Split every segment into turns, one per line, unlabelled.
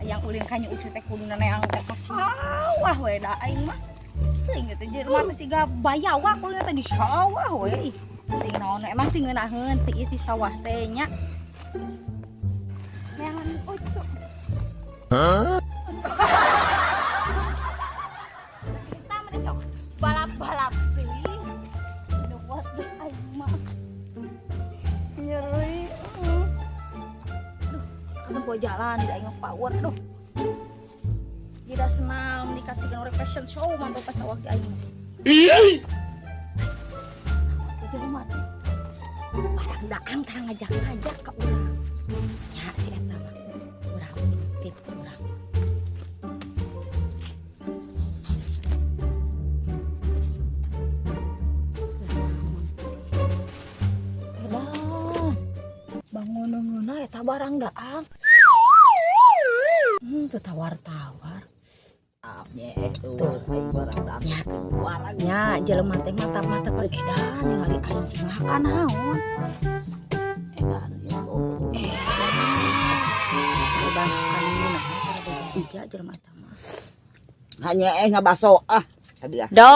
Hayang ulin ka Nyi Ucu teh kuduna neang teh ka sawah we da aing mah. Teuing teh jelema teh siga bayawak ulin teh di sawah we. Ih, teuing naon emang sih ngeunaheun tiis di sawah teh nya. Neangan Ucu. Hah? Kita mah sok balap-balap teuing. Aduh buat aing mah. Nyeri. Aduh, gua jalan di aing power duh. Tidak senam dikasihkan orang fashion show mantap pas awak di aing. Ih. Jelema teh. Barang daang tah ngajak-ngajak ka urang. Nya si eta mah. Urang tip urang. Edan. Bangun ngeunah eta barang daang. Teu tawar-tawar.
Tuh, barang daang.
Nya, jelema teh mata-mata pang edan ningali aing cing naon.
Edan ieu tuh.
Edan kan nah beja jelema eta mah.
Hanya ngabaso ah. Hadiah.
Dor.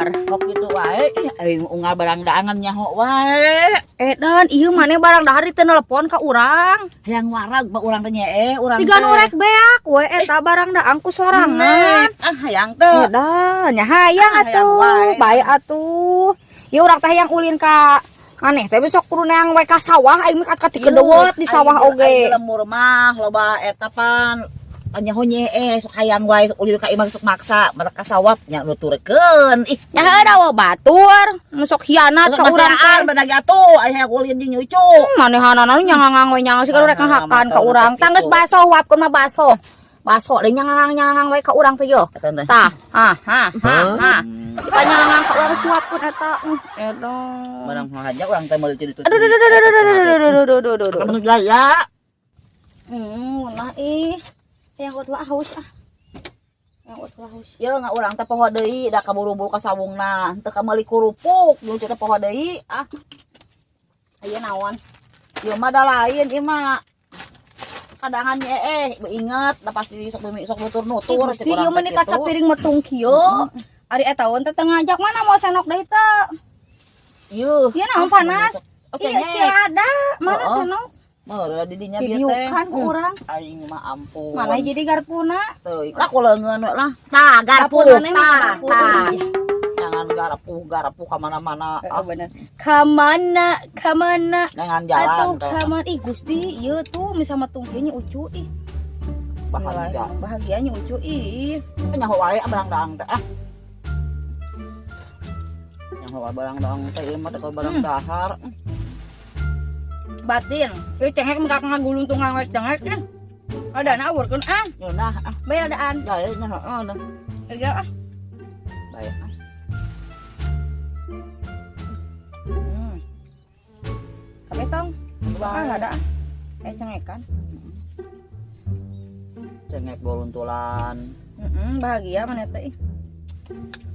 Kok kitu wae ih aing unggal barang daangan nyaho wae.
Edan ieu maneh barang dahar teu telepon ka urang.
Hayang warag mah urang teh nye urang.
Siga nu rek beak we eta barang daang ku sorangan.
Ah hayang teh.
Edan nya hayang atuh, bae atuh. Ieu urang teh hayang ulin ka maneh teh besok kudu neang we ka sawah aing mah kat dikedewet di sawah oge.
Aing lembur mah loba eta pan. Nyaho nye sok hayang wae sok ulin ka imah sok maksa mereka sawap nya nuturkeun ih
nya heuh batur nu sok hianat ka urang teh
beunang atuh aya hayang ulin jeung nyucu
manehanana nyangangang we nyangang siga rek ngahakan ka urang tah geus baso huapkeun mah baso baso deui nyangangang we ka urang teh yeuh tah ha ha ha ha kita nyangangang ka urang huapkeun eta edan
menang haja urang teh meuli ditu
aduh aduh aduh aduh aduh
aduh jaya
nah ih yang ulah haus ah. Yang ulah haus.
Ya nggak urang teh poho deui da kaburu-buru ka sawungna, teu ka meuli kerupuk, nu teh poho deui ah.
Aya naon?
Ieu mah da lain ieu mah. Kadangan inget da pasti sok sok nutur-nutur
si urang. Ieu mah ka sapiring metung kieu. Ari eta teh teu ngajak mana mau senok deui teh.
Yuh.
Ieu naon panas? Iya cilada, mana senok?
Meureun di dinya bieu teh.
Kan urang.
Aing mah ampun.
Mana jadi garpuna?
Teuing. Lah kuleungeun we lah. Tah garpu. Tah. Jangan garpu ka mana-mana.
Ah bener. Ka mana? Ka mana?
Jangan jalan
teh. Ka mana? Ih Gusti, ieu tuh misa metung kieu nya Ucu ih.
Bahagia.
Bahagia nya Ucu ih.
Nyaho wae barang daang teh ah. Nyaho wae barang daang teh ieu mah teh barang dahar.
Batin, ieu cengek mah ngaguluntungan we cengek eh. Ada nawurkeun ah.
Ngeunah ah.
Bae adaan.
Bae nya heeh dah.
Iya ah.
Bae ah.
Kabeh tong. Ah ada. Cengekan.
Cengek goluntulan.
Heeh, bahagia maneh teh ih.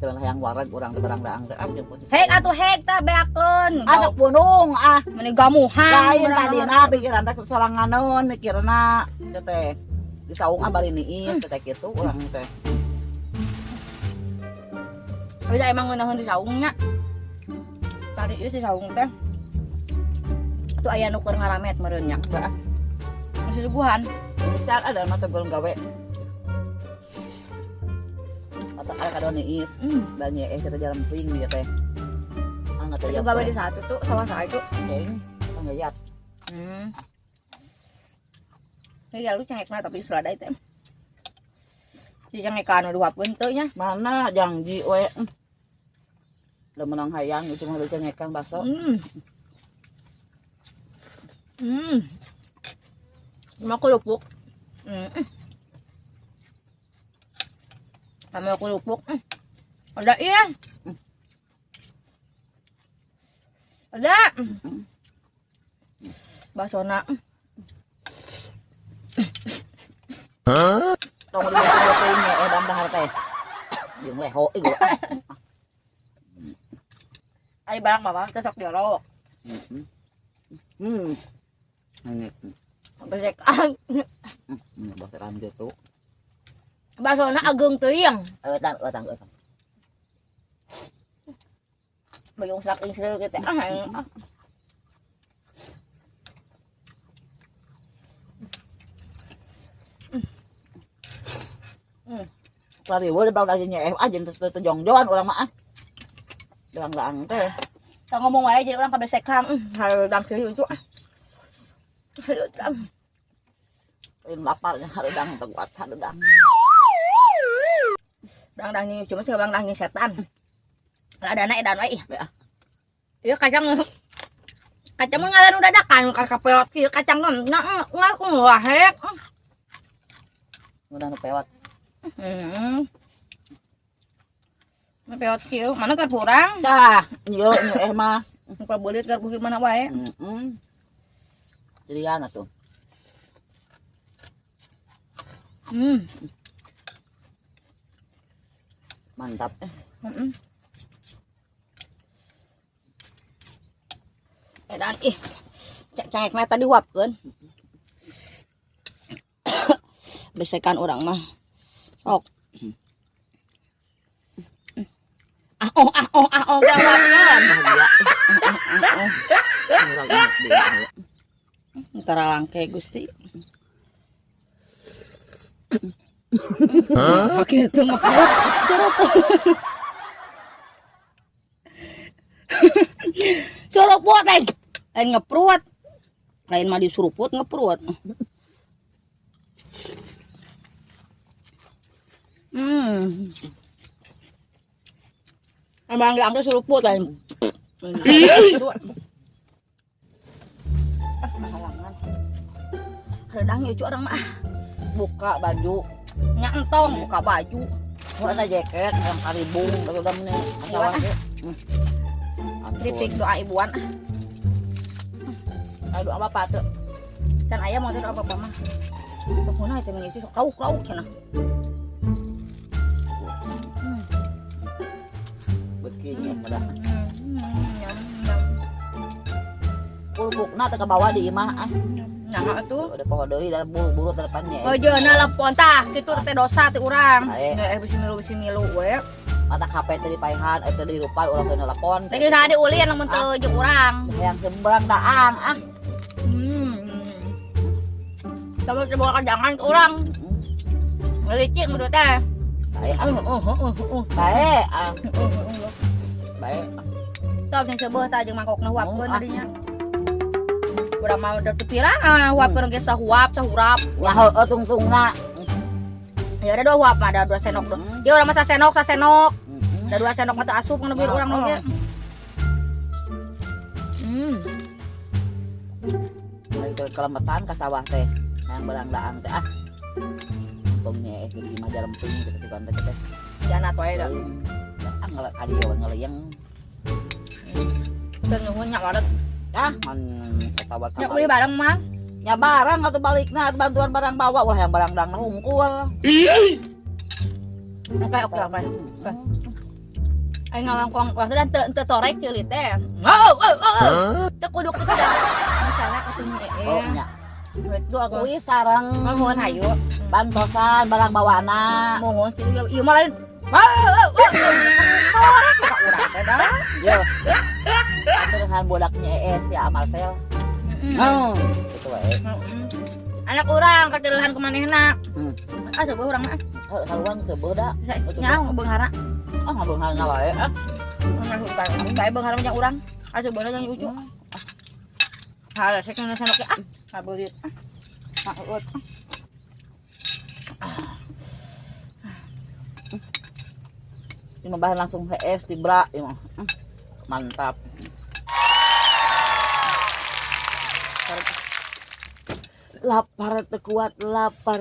Cuman hayang wareg urang teh barang daang teh ah jeung
hek atuh hek tah beakeun.
Ah sok punung ah.
Meni gamuhan.
Lain tadina pikiran teh soranganeun mikirna teh teh. Di saung ah bari niis teh kitu urang teh.
Udah emang ngeunaheun di saung nya. Tadi ieu di saung teh. Tuh aya nu keur ngaramet meureun nya.
Heeh.
Masih suguhan.
Car ada mah teh gawe. Atau ada kadon niis, dan ya kita jalan ping dia teh. Ah nggak
itu gawe di satu tuh sawah saya itu.
Ceng, ngayat.
Iya lu cengek mah tapi selada itu. Di cengekan udah teu nya.
Mana janji we. Udah menang hayang itu mah cengekan baso.
Mau kerupuk. Sama kerupuk. Ada iya. Ada. Basona.
Hah? Tong di nya edam dahar teh. Jeung leho ieu.
Ai barang mah teh sok diorok. Besekan.
Besekan gitu.
Basona ageung teuing.
Eutan, eutan, eutan.
Bagong saking sila kita. Ah.
Lari we bang aja nyeh aja terus tejongjoan urang mah ah. Daang-daang teh.
Tong ngomong wae jadi urang kabesekan. Hareudang kieu itu ah. Hareudang.
Lain lapar nya hareudang teu kuat hareudang.
Dang-dang nyucu cuma sih bang dang setan. Ladana edan wae ih. Ieu kacang kacang mah ngaran udah dadakan kapeot kieu kacang mah ngaku wahek.
Udah nu pewat.
Nu pewat kieu mana keur urang?
Tah, ieu nyu mah.
Muka beulit keur beulit mana wae.
Heeh. Cirian atuh. Mantap.
Edan ih. Cangekna tadi huapkeun. Besekan urang mah. Sok. Ah oh ah oh ah oh huapkeun.
Bahagia. Urang inget deui.
Antara langke Gusti. Oke, itu ngepot. Suruput. Suruput lain. Lain ngeprut. Lain mah disuruput ngeprut. Emang nggak angke suruput lain. Halangan. Redang ya orang mah.
Buka baju.
Nya entong buka baju.
Mau ada jaket yang karibung kalau udah meneh.
Iwan, ah. Dipik doa ibuan.
Ayo doa bapak tuh.
Can aya mau doa bapak mah. Pokona itu mah itu kauk-kauk cenah.
Begini dah. Pulpukna teh kabawa di imah ah.
Nah atuh.
Udah poho deui da buru-buru teleponnya.
Oh jeuna telepon tah kitu teh dosa ti urang.
Bae.
Bisi milu we.
Mata HP teh dipaehan eta dirupan urang soe telepon.
Teh geus diulin lamun teu jeung urang.
Hayang sembrang daang ah.
Tapi teh boga kajangan ke urang. Licik mun teh.
Bae ah. Bae ah. Bae.
Tah sing seubeuh tah jeung mangkokna huapkeun tadinya. Urang mah udah teu pirang, huapkeun ge sahuap, sahurap.
Ya heueuh tungtungna.
Ya ada dua huap mah, ada 2 sendok. Ya urang mah sasenok, sasenok. Ada 2 sendok mah teu asup kana bir urang oge.
Ayo ke kelemetan ka sawah teh. Hayang belang daang teh ah. Untungnya di imah jaremping kitu sugan teh teh.
Janat wae da.
Ah ngelek ka dieu we ngeleyeng.
Teu nuhun nya waret.
Ah, man eta wa
Nya beli barang mah.
Nya barang atuh balikna atuh bantuan barang bawa ulah yang barang dang hungkul.
Oke, oke, oke. Aing ngalangkong wah dan teu torek ceuli teh. Oh, oh, oh. Teu kudu kitu da. Misalnya ketemu ee.
Oh nya.
Duit doa
kuy sareng
mohon hayu.
Bantosan barang bawana.
Mohon kitu ieu mah lain. Oh, oh, oh. Torek ka urang teh da.
Yo. Terusan bodaknya si Marcel. Gitu wae.
Anak urang kateruhan ku manehna. Ah seubeuh urang mah.
Heuh, haluang seubeuh da.
Nya beunghara.
Ah beunghara wae ah.
Bae beunghara mah urang. Ah seubeuh jeung lucu. Hal saya kena sanok ah. Kabelit. Ah. Maut.
Ini mah bahan langsung HS tibra ieu mah. Mantap. Lapar teu kuat lapar.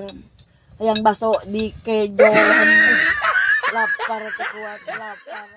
Hayang baso dikejoan. Lapar teu kuat lapar.